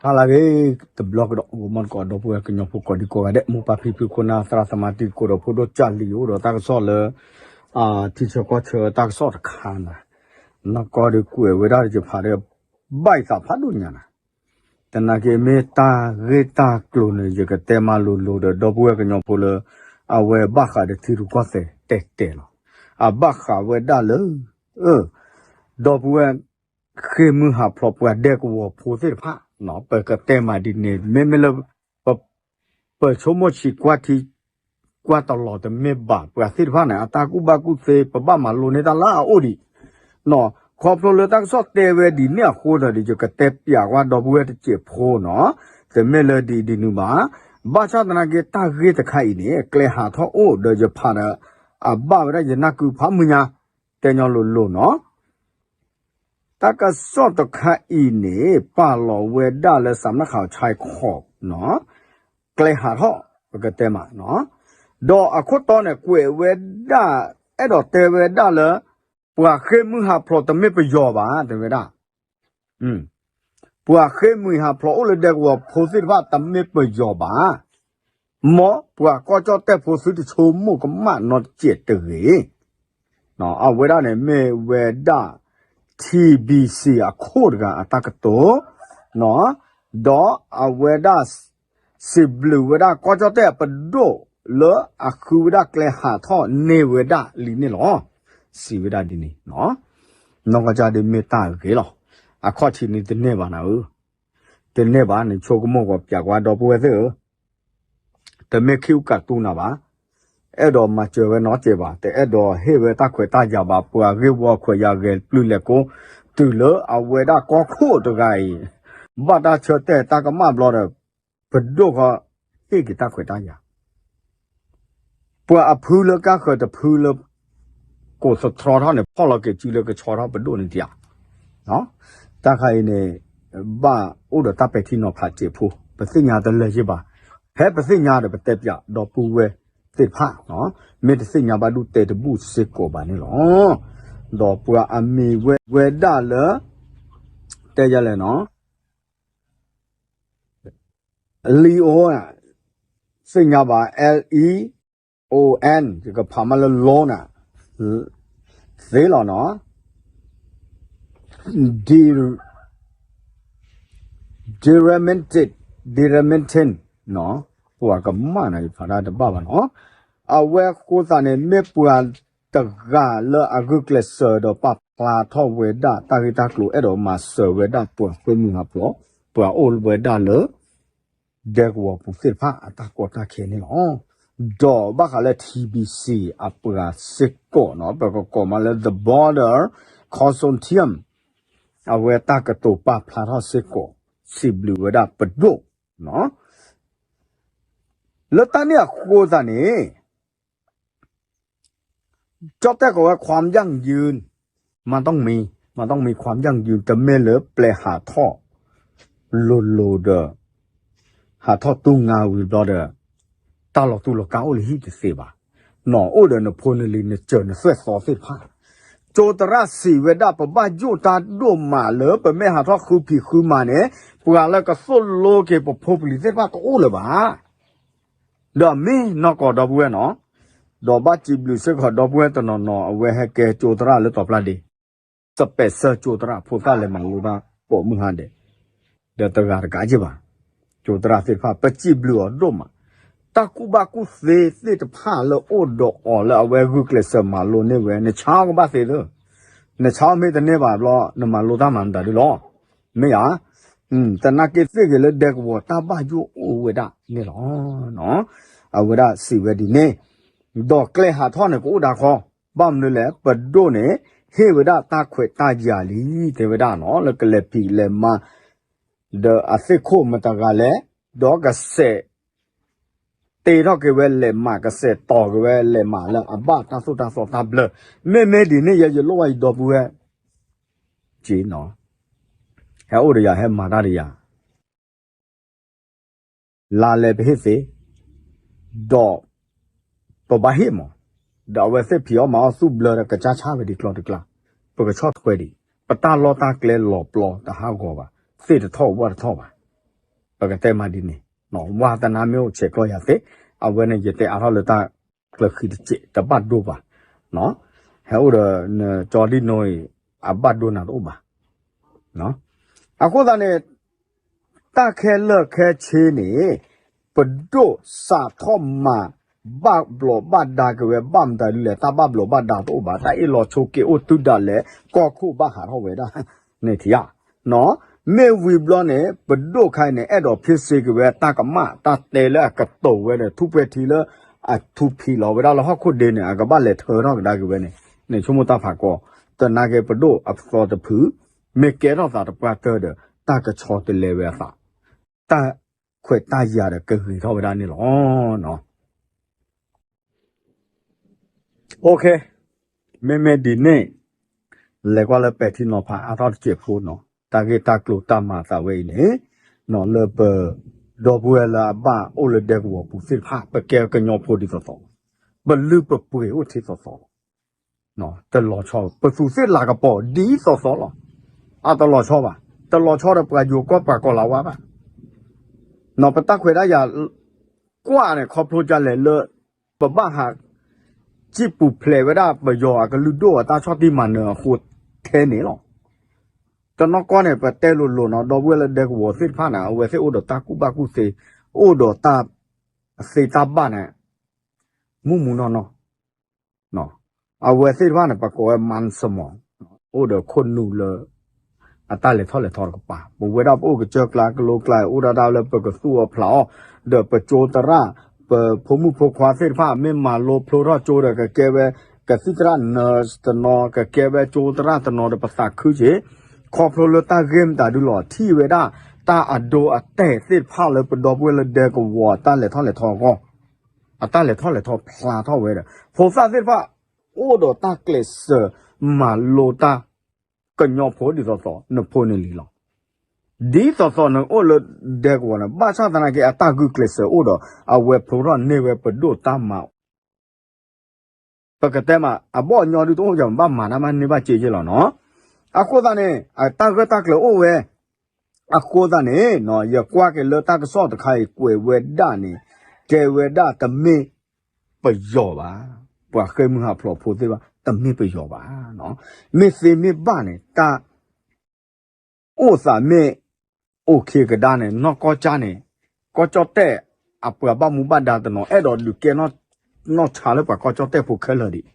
ဟါလၢအဂ့ၤ, တဘျီကဒီး ဂီၤမီတကိး ဒီပုၢ်ဝဲၢ်ကညီဖိကိးဒံကိးဂၤဒဲး, မိၢ်ပၢ်ဖံဖု ခိၣ်နၢ် သရၣ်သမါ တံၤသကိး ဒီးဖိဒိၣ်ကၢ်လံၤ အိၣ်ဒီးတၢ်ကစီၣ်လၢ ထံဆၢကီၢ်ဆၢတၢ်ကစီၣ်တခါန့ၣ်, နီၢ်ကီၢ်ဒီးကွဲးဝဲဒၣ်တကဖးဒီး ဘၣ်ယသးဖးဒိၣ်ညါန့ၣ်, သနာ်က့မ့ၢ်တၢ်ဂ့ၢ်တၢ်ကျိၤန့ၣ် ယကတဲမၤလိၤလိၤဒီး ဒီပုၢ်ဝဲၢ်ကညီဖိလၢ အဝဲဘၣ်ဃးဒီးထံရူၢ်ကီၢ်သဲးတဲာ်တဲာ်လီၤ. အဘၣ်ဃးဝဲဒၣ်လၢ ဒီပုၢ်ဝဲၢ် ဃ့ၢ်မုၢ်ဟးဖျိးပှၤဒဲကဝီၤဖိသ့ၣ်တဖၣ်, ပကတဲမးဒ်န့ၣ် မ့မ့ၢ်လၢ ပ ပဆိကမိၣ်ဆံးကွၢ်ထံ ကွၢ်တလီၤတမ့ၢ်ဘၣ် ပှၤသ့ၣ်တဖၣ်န့ၣ် အတၢ်ကူၣ်ဘၣ်ကူၣ်သ့ ပဘၣ်မၤလိန့ၢ်တၢ်လၢအအိၣ်ဒံး, ခီဖျိလၢတၢ်ကစီၣ်တဲဝဲဒ်န့ၣ်အဃိဒီး ယကတဲပျးကွၢ်ဒီပုၢ်ဝဲၢ်တစဲးဖိန့ၣ်, တမ့ၢ်လၢဒ်အံၤဒ်နုၤဘၣ်. ဘၣ်ဆၣ်သနာ်က့တၢ်ဂ့ၢ်တခါအံၤန့ၣ် ကျဲဟးထီၣ်အိၣ်ဒီးယဖးဒီး အဘၣ်ဝဲဒၣ်ယနၢ်ကုဖးမုၢ်ညါ, တဲညီလိၤလိၤန့ၣ် တၢ်ကစီၣ်တခါအံၤန့ၣ် ပာ်လီၤဝဲဒၣ်လၢ စးမနၣ်ခးအီၤ ခၠဲးခိၣ်န့ၣ်, ကျဲဟးထီၣ် ပကတဲမး, ဒီးအခိၣ်တီန့ၣ် ကွဲးဝဲဒၣ် အဲၣ်ဒိးတဲဝဲဒၣ်လၢ ပှၤဃ့ၢ်မုၢ်ဟးဖျိးတမ့ၢ်ပယီၤဘၣ် တဲဝဲဒၣ် ပှၤဃ့ၢ်မုၢ်ဟးဖျိးအိၣ်လၢဒဲကဝီၤဖိသ့ၣ်တဖၣ်တမ့ၢ်ပယီၤဘၣ်, မ်ပှၤကီၢ်ကၠီၣ်တဲၣ်ဖိသုတဆိကမိၣ်ကမၣ်နီတစဲးတဂ့ၤ. အဝဲဒၣ်န့ၣ်မ့ၢ်ဝဲဒၣ် ထံဘံစံး အခိၣ်တဂၤအတၢ်ကတိၤ, ဒီးအဝဲဒၣ် စံးဘျုးဝဲဒၣ်ကီၢ်ကၠီၣ်တဲၣ်အပဒိၣ်လၢအဃုဝဲဒၣ်ကျဲဟးထီၣ်န့ၢ်ဝဲဒၣ်လံန့ၣ်လီၤ. စံးဝဲဒၣ်ဒ်န့ၣ်, နီၢ်ကီၢ်ကၠီၣ်ဒ်မ့ၢ်တၢ်ဂ့ၤလီၤ. အခီၣ်ထံးန့ၣ်တန့ၢ်ဘၣ်နၤဧၢ, တန့ၢ်ဘၣ်န့ၣ် ဆိကမိၣ်ဂီၤပျးကွၢ်ဒီပုၢ်ဝဲၢ်သ့ၣ်ဧၢ တမ့ၢ်ခံကတူၢ်နၤဘၣ်, အဲၣ်ဒိးမၤစၢၤဝဲနီတစဲးဘၣ်, တအဲၣ်ဒိးဟ့ၣ်ဝဲတၢ်ခွဲးတၢ်ယာ်ဘၣ်, ပှၤဂ့ၢ်ဝီခွဲးယာ်ဂဲၤပျုၢ်လဲၤကိး, တုၤလၢအဝဲဒၣ်ကီၢ်ခိၣ်တဂၤအံၤ, ဘၣ်တၢ်ဆၢတဲာ်တၢ်ကမၣ်ဘျီဒီး, ပဒိၣ်ဃီ ဟ့ၣ်က့ၤတၢ်ခွဲးတၢ်ယာ် ပှၤအဖုလၢကါဃၢၤတဖုလၢ ကိးသတြီထီၣ်န့ၣ် ဖီၣ်လီၤက့ၤစုလၢကဆီထီၣ်ပဒိၣ်န့ၣ်တယၤ, တၢ်ခါအံၤန့ၣ် ဘၣ်အိၣ်ဒီးတၢ်ပဲာ်ထံနီၤဖးစဲးဖိ, ပသ့ၣ်ညါတလၢာ်ယ့ၢ်ဘၣ်, ဖဲပသ့ၣ်ညါဒီးပတဲပျးဒီပုၢ်ဝဲၢ်သ့ၣ်တဖၣ်, မ့ၢ်တသ့ၣ်ညါဘၣ်ဒူၣ်တဲာ်တဘူၣ်စ့ၢ်ကီးဘၣ်န့ၣ်လီၤ. ဒီးပှၤအမံၤဝဲဝဲဒၣ်လၢ တဲယလဲၣ်နီၤ Leon သ့ၣ်ညါဘၣ် L E O N ယကဖးမးလၢ Leon န့ၣ် သ့လီၤနီၤ Dirementin, Dirementin နီၤ ပှၤကမၣ်န့ၣ် ယဖးဒၣ်တဘၣ်ဘၣ်နီၤ အဝဲဃိသးန့ၣ် မ့ၢ်ပှၤတဂၤလၢအဂုာ်ကျဲးစၢးဒီးပာ်ဖျါထီၣ်ဝဲဒၣ် တၢ်ဂ့ၢ်တၢ်ကျိၤအဲၣ်ဒိးမၤစၢၤဝဲဒၣ်ပှၤဃ့ၢ်မုၢ်ဟးဖျိး, ပှၤအိၣ်ဝဲဒၣ်လၢ ဒဲကဝီၤပူၤသ့ၣ်တဖၣ်အတၢ်ကီတၢ်ခဲန့ၣ်လီၤ. ဒီးဘၣ်ဃးလၢ T B C အပှၤစ့ၢ်ကီးနီၤ ပကကိးမးလၢ The Border Consortium အဝဲတၢ်ကတိၤပာ်ဖျါထီၣ်စ့ၢ်ကီး စံးဘျုးဝဲဒၣ်ပဒိၣ်နီၤ လၢတၢ်န့ၣ်အဃိသတးန့ၣ် ကၠီၣ်တဲၣ်ကိးဝဲ ความยั่งยืน မ့တမ့ၢ် မ့တမ့ၢ် ความยั่งยืน တမ့ၢ်လၢပျဲဟးထီၣ် လိၤလိၤဒီး ဟးထီၣ်တူၢ်ငါဝံၤဘျီဒီး တၢ်လီၤတူၢ်လီၤကာ်အိၣ်လၢဟံၣ်တသ့ဘၣ်. နအိၣ်ဒီးနဖိနလံၤနစၢၤနသွဲၣ်သီသ့ၣ်တဖၣ် ကၠိသရၣ်စံးဝဲဒၣ် ပဘၣ်ယိၣ်တၢ်ဒိၣ်မးလၢ ပမ့ၢ်ဟးထီၣ်ဃုဖံးဃုမၤန့ၣ် ပှၤလၢကသိၣ်လိက့ၤပဖိပလံၤသ့ၣ်တဖၣ်တအိၣ်လၢၤဘၣ်. ဒီးမ့ၢ်နီၢ်ကီၢ်ဒီပုၢ်ဝဲၢ်နီၤ, ဒီးဘၣ်စံးဘျုးစ့ၢ်ကီးဒီပုၢ်ဝဲၢ်တနီၤနီၤ အဝဲဟဲကဲကၠိသရၣ်လၢတီၤပျၢ်ဒ့ စပဲးစၢၣ်ကၠိသရၣ်ဖိသၣ်လဲၤမၤလိတၢ်ပိာ်မုၢ်ဟါဒဲး, ဒီးတဂၤတဂၤက့ဘၣ်, ကၠိသရၣ်သ့ၣ်တဖၣ် ပစံးဘျုးအီၤဒိၣ်မး, တၢ်ကူၣ်ဘၣ်ကူၣ်သ့သ့ၣ်တဖၣ်လၢအိၣ်ဒီးအီၤလၢအဝဲဂုာ်ကျဲးစၢးမၤလိန့ၢ်ဝဲ နဆါကဘၣ်သ့သ့, နဆါမ့ၢ်တန့ၢ်ဘၣ်ဘျီ နမၤလိတၢ်မၤမတၤဒ်လီၤ. မ့ၢ်ဧါ, သနာ်က့သ့ၣ်ဂ့ၤလၢဒဲကဝီၤတၢ်ဘၣ်ယိၣ်အိၣ်ဝဲဒၣ်န့ၣ်လီၤ. အဝဲဒၣ်စံးဝဲဒ်န့ၣ်, ဒီးကျဲဟးထီၣ်န့ၣ် ကအိၣ်ဒၣ်ခီ, ဘၣ်မနုၤလဲၣ် ပဒိၣ်န့ၣ် ဟ့ၣ်ဝဲဒၣ်တၢ်ခွဲးတၢ်ယာ်လံ တဲဝဲဒၣ်နီၤ လၢကလဲၤဖံးလဲၤမၤ ဒီးအသ့ၣ်ခိၣ်မတၤတဂၤလဲၣ်, ဒီးကစဲး တ့ထီၣ်က့ၤဝဲလဲၤမၤ ကစဲးတီၤက့ၤဝဲလဲၤမၤလၢအဘၣ်တၢ်သိၣ်တၢ်သီတၢ်ဘျၢ, မ့မ့ၢ်ဒ်န့ၣ် ယဲယလိၣ်ဘၣ်ယဒီပုၢ်ဝဲၢ် က့နီၤ, ဟဲအိၣ်ဒီးယၤ ဟဲမၤတၢ်ဒီးယၤ လါလဲပဟ့ၣ်သ့, ဒီးပဘၣ်ဟ့ၣ်မး, ဒီးအဝဲသ့ၣ်ဖံးအီၣ်မၤအီၣ်သူၣ်ဘျၢဒီးကစၢ်ဆါဝဲဒ်ကျီတကျါ, ပကဆီၣ်ထွဲဒံး, ပတၢ်လီၢ်တၢ်ကျဲလီၤပျီတဟးဂီၤဘၣ်, သ့ၣ်တထီၣ်ဝၣ်တထီၣ်ဘၣ်. ပကတဲမးဒ်န့ၣ်, ဝါသနာမ့ၢ်အိၣ်ဆဲးကျိးယၤသ့, အဝဲန့ၣ်ယတဲအါထီၣ်လၢတၢ်ကျၢၤဃံတစဲးတဘၣ်ဒိဘၣ်, ဟဲအိၣ်ဒီး ကၠီဒံၣ်နိအံၤ အဘၣ်ဒိနၤတအိၣ်ဘၣ်. အဃိသတးန့ၣ် တၢ်ခဲလၢာ်ခဲဆ့န့ၣ် ပဒိၣ်စးထီၣ်မၤ ဘၣ်ဘျီးဘၣ်ဒါက့ၤဝဲ ဘၣ်မတၤဒ်လဲၣ် တၢ်ဘၣ်ဘျီးဘၣ်ဒါတအိၣ်ဘၣ်, တၢ်အ့ၣ်လိာ်ဆိးက့အိၣ်တုၤဒၣ်လဲာ် ကီၢ်ခိၣ်ဘၣ်ဟးထီၣ်ဝဲဒၣ်န့ၣ်ထံဧါ. မ့ၢ်ဝံၤဘျီန့ၣ် ပဒိၣ်ခါအံၤန့ၣ် အဲၣ်ဒိးဖ့စ့က့ၤဝဲတၢ်ကမၣ် တၢ်တဲလၢအကတိၤဝဲဒီး ထူၣ်ပှဲၤထံလၢ အထူဖံးလီၤဝဲဒၣ်လၢဟီၣ်ခိၣ်ဒ့န့ၣ် အကဘၣ်လဲၤထၢထီၣ်ကဒါက့ၤဝဲန့ၣ် န့ၣ်ဆိကမိၣ်တၢ်ဖးကီ, သနာ်က့ပဒိၣ်အသီတဖု မ့ၢ်ကဲထီၣ်သးတပှၢ်တၢၢ်ဒီး တၢ်ကဆီတလဲဝဲအသး, တၢ်ခွဲးတၢ်ယာ်ဒီးကဂ့ၤထီၣ်ဝဲဒၣ်န့ၣ်လီၤ. OK, မ့မ့ၢ်ဒ်န့ၣ် လဲၤကွၢ်လၢပဲာ်ထံနီၤဖးအါထီၣ်တစဲးဖိနီၤ, တၢ်ဂ့ၢ်တၢ်ကျိၤတၢ်မၤအသးဝဲအံၤန့ၣ် လၢပ ဒီပုၢ်ဝဲၢ်လၢအဘၣ်အိၣ်လၢဒဲကဝီၤပူၤသ့ၣ်တဖၣ် ပကဲကညီဖိဒ်သိးသိး, ပလုၢ်ပပှ့ၤအိၣ်ထံသိးသိးလီၤ. တလီၤဆီ ပသူးသ့ၣ်လၤကပီၤဒ်သိးသိးလီၤ. အတလီၤဆီဘၣ်, တလီၤဆီဒီးပှၤယိၤကီၢ်ပှၤကီၤလၤဝါဘၣ်. ပတၢ်ခွဲးတၢ်ယာ် ကွၢ်န့ၣ် ခီဖျိဒ်လဲၣ်လၢ ပဘၣ်ဟး စံၣ်ပူၤဖျဲးဝဲဒၣ်ပယီၤအကလုၢ်ဒိၣ်အတၢ်ဆီၣ်တံၢ်မၤနၢၤအဃိထဲန့ၣ်လီၤ. တနီၤကီၢ်န့ၣ် ပတဲလိၤလိၤနီၤ ဒီပုၢ်ဝဲၢ်လၢဒဲကဝီၤသ့ၣ်တဖၣ်န့ၣ် အဝဲသ့ၣ်အိၣ်ဒီးတၢ်ကူၣ်ဘၣ်ကူၣ်သ့, အိၣ်ဒီးတၢ်သ့တၢ်ဘၣ်န့ၣ် မုၢ်မုၢ်နီၢ်နီၢ် အဝဲသ့ၣ်တဖၣ်န့ၣ် ပကိးဝဲ မၢ်စမီၤ, အိၣ်ဒီးခိၣ်နူာ်လၢ အတၢ်လဲၤထီၣ်လဲၤထီတကပၤ, ပဝဲဒၣ်ပအိၣ်ကစၢၢ်ကျါကလိကျါ အိၣ်ဒၣ်ဒၣ်လၢပကသူၣ်အီၤဖျးအီၤ, ဒီးပကၠိသရၣ်, ပဖိမုၣ်ဖိခွါသ့ၣ်တဖၣ် မ့ၢ်မၤလိဖျိထီၣ်ကၠိဒီး ကကဲဝဲ ကသံၣ်သရၣ် nurse တနီၤ, ကကဲဝဲကၠိသရၣ်တနီၤဒီး ပသးခုက့ၤ, ခီဖျိလၢတၢ်ဂ့ၢ်မတၤဒုလီၤ ထံၣ်ဝဲဒၣ် တၢ်အဒိအတဲာ်သ့ၣ်တဖၣ်လၢပဒီပုၢ်ဝဲၢ်လၢဒဲကဝီၤ တၢ်လဲၤထီၣ်လဲၤထီအဂီၢ် အတၢ်လဲၤထီၣ်လဲၤထီဖျါထီၣ်ဝဲဒီး ဖိသၣ်သ့ၣ်တဖၣ် အိၣ်ဒီးတၢ်ကျဲးစၢးမၤလိတၢ် ကညီဖိဒ်သိးသိး နဖိနလံၤလီၤ. ဒ်သိးသိးနအိၣ်လၢဒဲကဝီၤန့ၣ် ဘၣ်ဆၣ်သနာ်က့ အတၢ်ဂုာ်ကျဲးစၢးအိၣ်ဒီး အဝဲဖျိထီၣ်န့ၢ်ဝဲပဒိၣ်တၢ်မၤ ပကတဲမး အဘီၣ်အညီဒုတအိၣ် ယဘၣ်မၤတၢ်မးန့ၢ်ဘၣ်စ့ယ့ၢ်လီၤနီၤ. အဃိသတးန့ၣ် အတၢ်ဂၢၢ်တၢ်ကျၢၤအိၣ်ဝဲ, အဃိသတးန့ၣ် ယကွၢ်က့ၤလၢတၢ်ကစီၣ်တခါအံၤ ကွဲးဝဲဒၣ်န့ၣ် ကဲဝဲဒၣ်တမ့ၢ်ပယီၤဘၣ်, ပှၤဃ့ၢ်မှံဟးဖျိးဖိသ့ၣ်တဖၣ် တမ့ၢ်ပယီၤဘၣ်, မ့ၢ်သ့မ့ၢ်ဘၣ်န့ၣ် တၢ် အိၣ်သးမ့ၢ် အိၣ်ခံကဒါန့ၣ် နီၢ်ကီၢ်ကၠၢ်န့ၣ် ကီၢ်ကၠီၣ်တဲၣ်အပှၤဘၣ်မူဘၣ်ဒါတနီၤ အဲၣ်ဒိးဒုးကဲ နီၢ်ဆါလၢပှၤကီၢ်ကၠီၣ်တဲၣ်ဖိခဲလၢာ်ဒံး,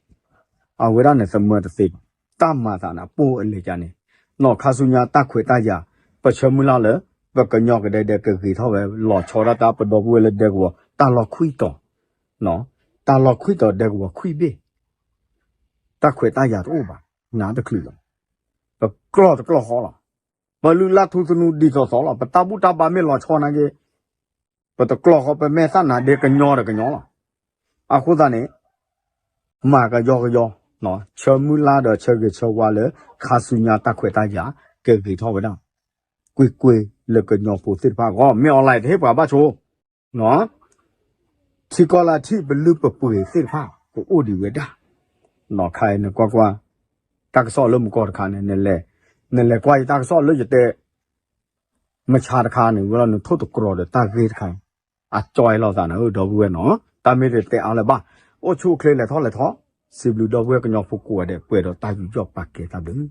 အဝဲဒၣ်န့ၣ် သမၢတသ့ဘၣ်. တၢ်မၤသးန့ၣ် ပိၢ်အလဲၤကန့ၣ် နီၢ်ခါဆူညါတၢ်ခွဲးတၢ်ယာ် ပဆၢမုၢ်လၢ်လၢ ပကညီကဒဲဒဲကဂ့ၤထီၣ်ဝဲ လီၤဆီဒၣ်တၢ် ပဒီပုၢ်ဝဲၢ်လၢဒဲကဝီၤ တၢ်လီၤခွံတီၤ, တၢ်လီၤခွံတီၤဒဲကဝီၤခွံဘ့ၣ် တၢ်ခွဲးတၢ်ယာ်တအိၣ်ဘၣ်, နးတချုးလီၤ. ပကျီၢ်တကျီၢ်ဃီလီၤ. ပလုၢ်လၢ်ထူသနူဒ်သိးသိးလီၤ. ပတၢ်ဘူၣ်တၢ်ဘါမ့ၢ်လီၤဆီနာ်က့ ပတကျီၢ်ဃီ ပမဲာ်သၣ်နါဒ့ကညီဒီးကညီလီၤ. အဃိသတးန့ၣ် မၤကယီကယီ, ဆၢမုၢ်လၢ်ဒီးဆၢဂ့ၤဆၢဝါလၢ ခါဆူညါတၢ်ခွဲးတၢ်ယာ် ကဂ့ၤထီၣ်ဝဲဒၣ် ကွ့ၢ်ကွ့ၢ်လၢကညီဖိသ့ၣ်တဖၣ်အဂီၢ် မ့ၢ် online တဟ့ၣ်ပှၤဘၣ်ဆိ ထံကီၢ်လၢထံၣ်ပလုၢ်ပပှ့ၤသ့ၣ်တဖၣ် ကအိၣ်ဒံးဝဲဒၣ်. ခါအံၤနကွၢ်ကွၢ် တၢ်ကစီၣ်လၢမူကီၢ်တခါန့ၣ် နလဲၤကွၢ်ယတၢ်ကစီၣ်လၢယတဲ မဆါတခါန့ၣ် ဝဲလီၤနထိၣ်သတြီၤဒီးတၢ်ဂ့ၢ်တခါ အကၠီအဲၣ်လိာ်သးန့ၣ် ဒီပုၢ်ဝဲၢ်နီၤ တၢ်မ့ၢ်တတဲအါလၢၤဘၣ်. အိၣ်ဆူၣ်အိၣ်ချ့လဲၤထီၣ်လဲၤထီ စံးဘျုးဒီပုၢ်ဝဲၢ်ကညီဖိကိးဂၤဒဲး ပှဲၤဒီးတၢ်ယူးယီၣ်ပာ်ကဲတၢ်ဘျုး